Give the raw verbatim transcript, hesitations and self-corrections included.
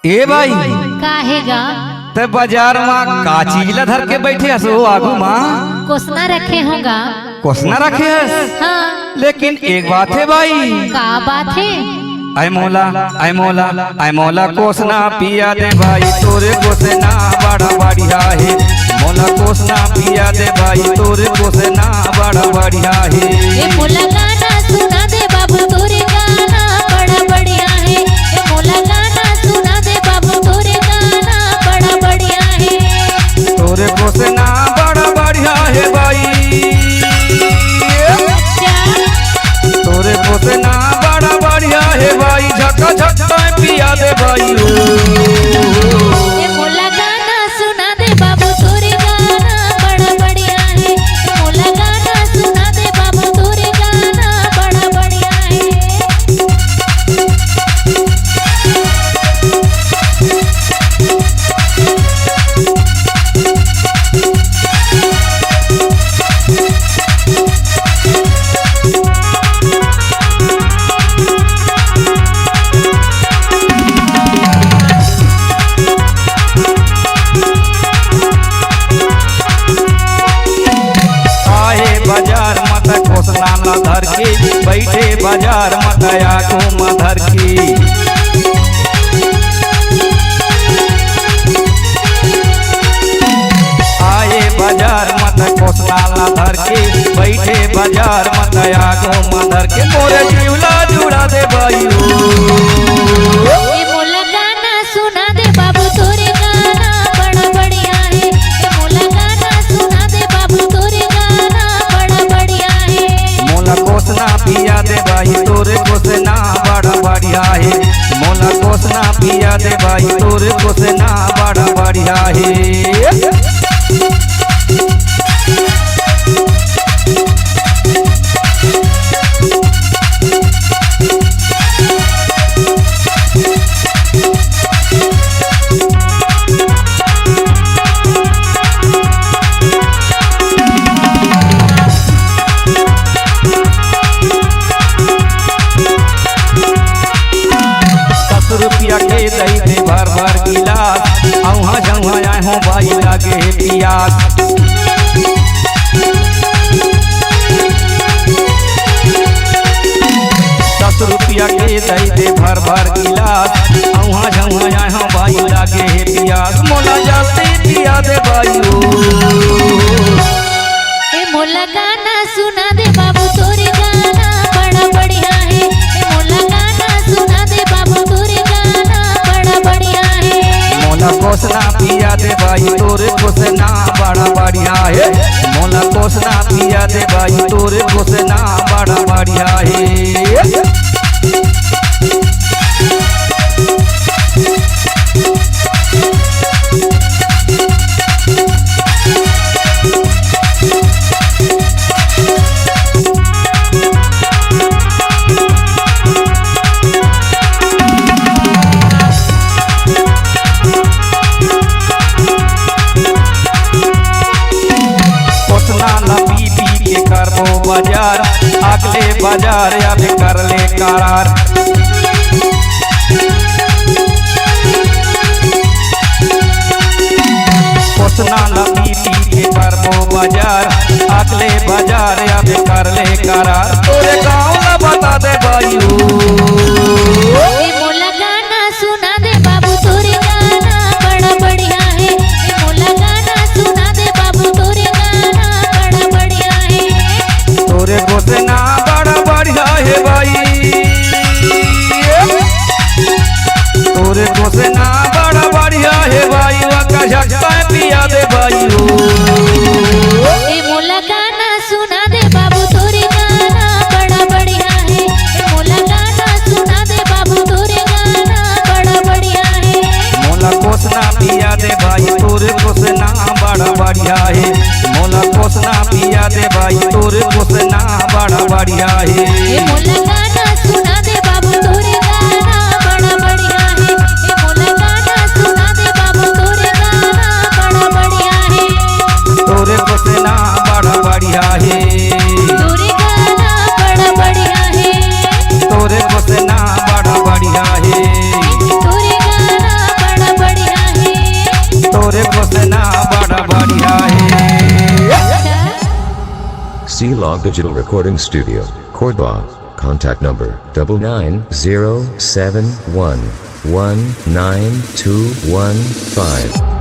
ए भाई, का हे गा? ते बाजार मा का चीज ला धर के बइठे हस ओ आगू मा? कोसना रखे हों गा। कोसना रखे हस? हाँ। लेकिन एक बात हे भाई। का बात हे? ऐ मोला, ऐ मोला, ऐ मोला कोसना पिया दे भाई, तोरे कोसना बड़ा बढ़िया हे। मोला कोसना पिया दे भाई, तोरे कोसना बड़ा बढ़िया हे। ए मोला गाना सुना दे बाबू, तोरे गाना बड़ा बढ़िया हे। ए मोला गाना सुना दे बाबू, तोरे गाना बड़ा बढ़िया हे। तोरे कोसना बड़ा बढ़िया हे भाई। अच्छा। तोरे कोसना बड़ा बढ़िया हे भाई, झका झक तैं पिया दे भाई ओ। ए मोला गाना सुना दे बाबू, तोरे गाना बड़ा बढ़िया हे। ए मोला गाना सुना दे बाबू, तोरे गाना बड़ा बढ़िया हे। आए बाजार म त कोसना ल धर के, बइठे बाजार म त आगू म धर के। आए बाजार म त कोसना ल धर के, बइठे बाजार म त आगू म धर के, मोर जीव ला जुड़ा दे भाई ओ। ए मोला गाना सुना दे बाबू, तोरे गाना बड़ा बढ़िया हे। ए मोला गाना सुना दे बाबू, तोरे गाना बड़ा बढ़िया हे। मोला कोसना पिया दे भाई, तोरे कोसना बड़ा बढ़िया हे। मोला कोसना पिया दे भाई, तोरे कोसना बड़ा बढ़िया हे। दस रुपया के दई दे भर भर गिलास, औहा जौहा आए हों बाई लागे हे पियास। दस रुपया के दई दे भर भर गिलास, औहा जौहा आए हों बाई लागे हे पियास, मोला जल्दी पिया दे बाई ओ। ए मोला गाना सुना दे बाबू, तोरे गाना बड़ा बढ़िया हे। ए मोला गाना सुना दे बाबू, तोरे गाना बड़ा बढ़िया हे। मोला कोसना पिया दे बाई, तोरे कोसना बड़ा बढ़िया हे। मोला कोसना पिया दे बाई, तोरे कोसना बड़ा बढ़िया हे। कोसना ला पी पी के करबो बाजार, अगले बाजार अब कर ले करार। कोसना ला पी पी के करबो बाजार, अगले बाजार अब कर ले करार। तोरे गाँव ला बता दे बाई ओ। ए मोला गाना सुना दे बाबू, तोरे गाना बड़ा बढ़िया हे। ए मोला गाना सुना दे बाबू, तोरे गाना बड़ा बढ़िया हे। तोरे कोसना बड़ा बढ़िया हे भाई। तोरे कोसना बड़ा बढ़िया हे भाई, ओकर झटका पिया दे भाई ओ। ए मोला गाना सुना दे बाबू, तोरे गाना बड़ा बढ़िया हे। ए मोला गाना सुना दे बाबू, तोरे गाना बड़ा बढ़िया हे। मोला कोसना पिया दे भाई, तोरे कोसना बड़ा बढ़िया हे। मोला कोसना पिया दे भाई, तोरे कोसना बड़ा बढ़िया हे। ए मोला ना बड़ा बढ़िया है। C Log Digital Recording Studio, Cordoba. Contact number double nine zero seven one one nine two one five.